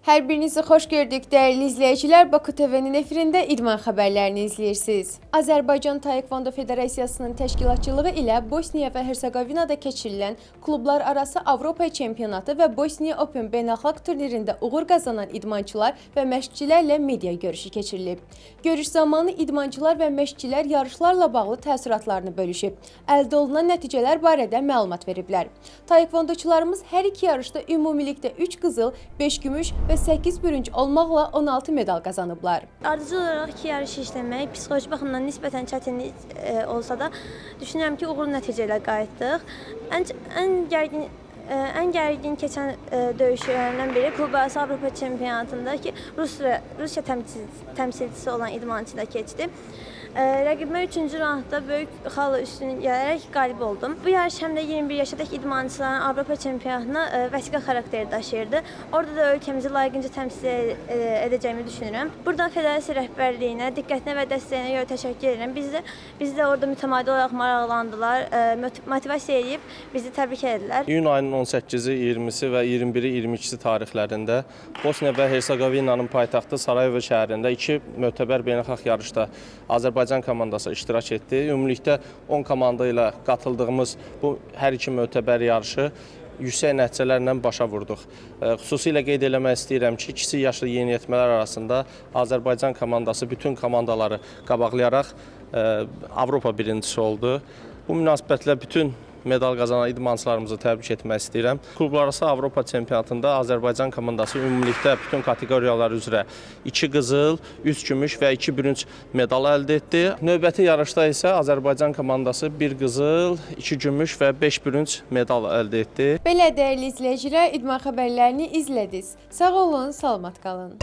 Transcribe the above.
Hər birinizi xoş gördük dəyərli izləyicilər. Bakı TV-nin efirində idman xəbərlərini izləyirsiniz. Azərbaycan Taekwondo Federasiyasının təşkilatçılığı ilə Bosniya və Hersegovinada keçirilən klublar arası Avropa çempionatı və Bosniya Open beynəlxalq turnirində uğur qazanan idmançılar və məşqçilərlə media görüşü keçirilib. Görüş zamanı idmançılar və məşqçilər yarışlarla bağlı təəssüratlarını bölüşüb. Əldə olunan nəticələr barədə məlumat veriblər. Taekvondoçularımız hər iki yarışda ümumilikdə 3 qızıl, 5 gümüş və 8 bürünc olmaqla 16 medal qazanıblar. Ardıcıl olaraq iki yarış işləmək psixoloji baxımdan nisbətən çətinlik olsa da düşünürəm ki, uğurlu nəticə ilə qayıtdıq. Ən gərgin keçən döyüşlərindən biri klublararası Avropa çempionatında ki, Rusiya təmsilçisi olan idmançı ilə keçdi. Rəqibimə 3-cü raundda böyük xalla üstün gələrək qalib oldum. Bu yarış həm də 21 yaşadək idmançıların Avropa çempionatına vəsiqə xarakteri daşıyırdı. Orada da ölkəmizi layiqincə təmsil edəcəyimi düşünürəm. Buradan federasiya rəhbərliyinə, diqqətinə və dəstəyinə görə təşəkkür edirəm. Bizi də orada mütəmadi olaraq maraqlandılar, motivasiya eləyib bizi təbrik etdilər. İyun ayının 18-i, 20-si və 21-i, 22-si tarixlərində Bosniya və Hersegovinanın paytaxtı Sarayevo şəhərində iki mötəbər beynəlxalq yarışda Azərbaycan komandası iştirak etdi. Ümumilikdə 10 komanda ilə qatıldığımız bu hər iki mötəbər yarışı yüksək nəticələrlə başa vurduq. Xüsusilə qeyd eləmək istəyirəm ki, kiçik yaşlı yeniyetmələr arasında Azərbaycan komandası bütün komandaları qabaqlayaraq Avropa birincisi oldu. Bu münasibətlə bütün medal qazanan idmançılarımızı təbrik etmək istəyirəm. Klublararası Avropa çempionatında Azərbaycan komandası ümumilikdə bütün kateqoriyalar üzrə 2 qızıl, 3 gümüş və 2 bürünc medal əldə etdi. Növbəti yarışda isə Azərbaycan komandası 1 qızıl, 2 gümüş və 5 bürünc medal əldə etdi. Belə dəyərli izləyicilər, idman xəbərlərini izlədiniz. Sağ olun, salamat qalın.